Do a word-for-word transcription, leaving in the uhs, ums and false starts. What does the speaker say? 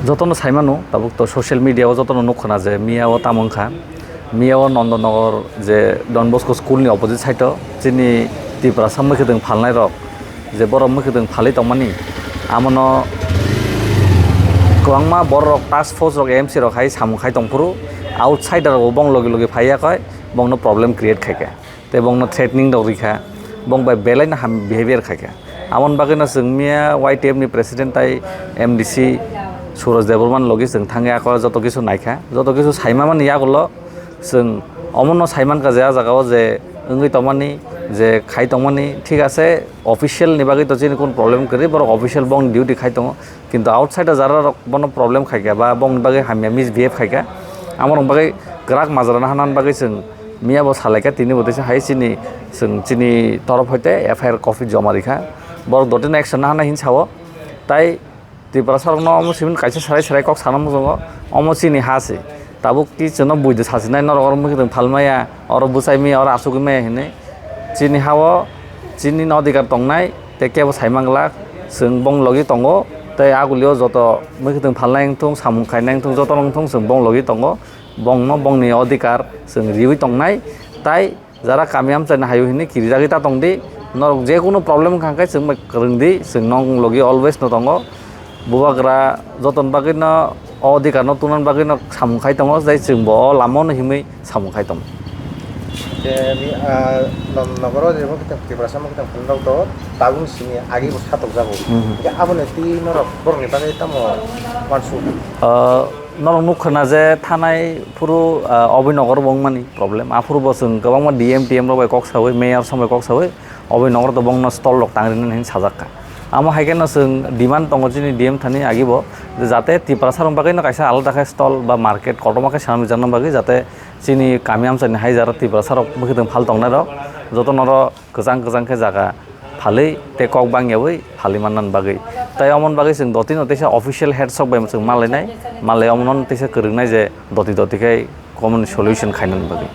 Jotono saimano, tabuk to social media o jotono nukkhana je miya o tamo wngkha. Miya o Nondonogor je Don Bosco school ni opposite side o chini Tiprasa mwkhwtwng phalnai rok je borok mwkhwtwng phalwi tongmani, amono kwbangma borok rok, task force rok, M C rok hai samung khai tongphuru, outsider rok bong logi logi phaiya koi bongno problem create khaikha. Tei bongno threatening rok rikha, bong bai belai no ham behavior khaikha. Amoni bagwi no chwng miya Y T F ni president tai M D C Suraj Debbarma ni logi chwng thangwi ako joto kisu naikha, joto kisu saimamani yagulo chwng omono saimankha je ah jagao je wngwi tongmani, je khai tongmani, thik ase, official ni bagwi to chini kun problem kwrwi, borok official bongni duty khai tongo, kintu outside o jara rok bono problem khaikha ba bongni bagwi hamya misbehave khaikha, amorok bagwi kwrak majra nahana bagwi chwng miya bo salaikha, tini bo teisa hai chini, chwng chini torof hoite F I R copy joma rikha, borok dotino action nahana hin sao. Tai Tiprasa rokno omo simin kaisa serai serai kok sana muchungo, omo chini ha se, tabuk ki chwngno buido sasinai, norok oro mwkhwtwng phalmaya, oro bwchai maya, oro asugwi maya hinwi. Chini ha-o chini no adhikar tongnai, tei kebo sai manglak, chwng bong logi tongo, tei agulio joto mwkhwtwng phalnai wngthung, samung khainai wngthung, jotono wngthung, chwng bong logi tongo. Bongno bongni odhikar chwng riwi tongnai, tai jara kami amchaini hayo hinwi kirijagwi ta tongdi. Norok jekunu problem wngkha khe chwng bai kwrwngdi, chwng nong logi always no tongo. Bubagra jotoni bagwi no o odhikar no tungna bagwi no samung khai tongo, tei chwng bo o lama no himwi samung khai tongo. Je mi, ah, non nogoro je mo kitan Tiprasa mo kitan phunrok to tabung simi agi bo satok jago. Mhm. Hingke aboni twi norok borokni bagwi tamo uansuk? Ah, Norok nukha na je thanai phuru, ah, Abhinogor bo wngmani problem. Aphuru bo chwng kwbangma D M T M rok bai kok sawi, mayor song bai kok sawi, Abhinogor to bongno stall rok tangrinani hinwi sajakha. Amo hai kheno chwng demand tongo chini D M thani agi bo, je jate Tiprasa rok bagwi no kaisa alada khe stall ba market kotorma khe swnamjak bagwi, jate chini kami amchaini hai jara Tiprasa rok bwkhwtwng phal tongnai rok joto noro kwchang kwchang khe jaga phalwi tei kok bangyawi phalwi mannani bagwi. Tai omoni bagwi chwng dotino teisa official head sok bai chwng malainai, malai omono teisa kwrwngnai je doti doti khe common solution khainani bagwi.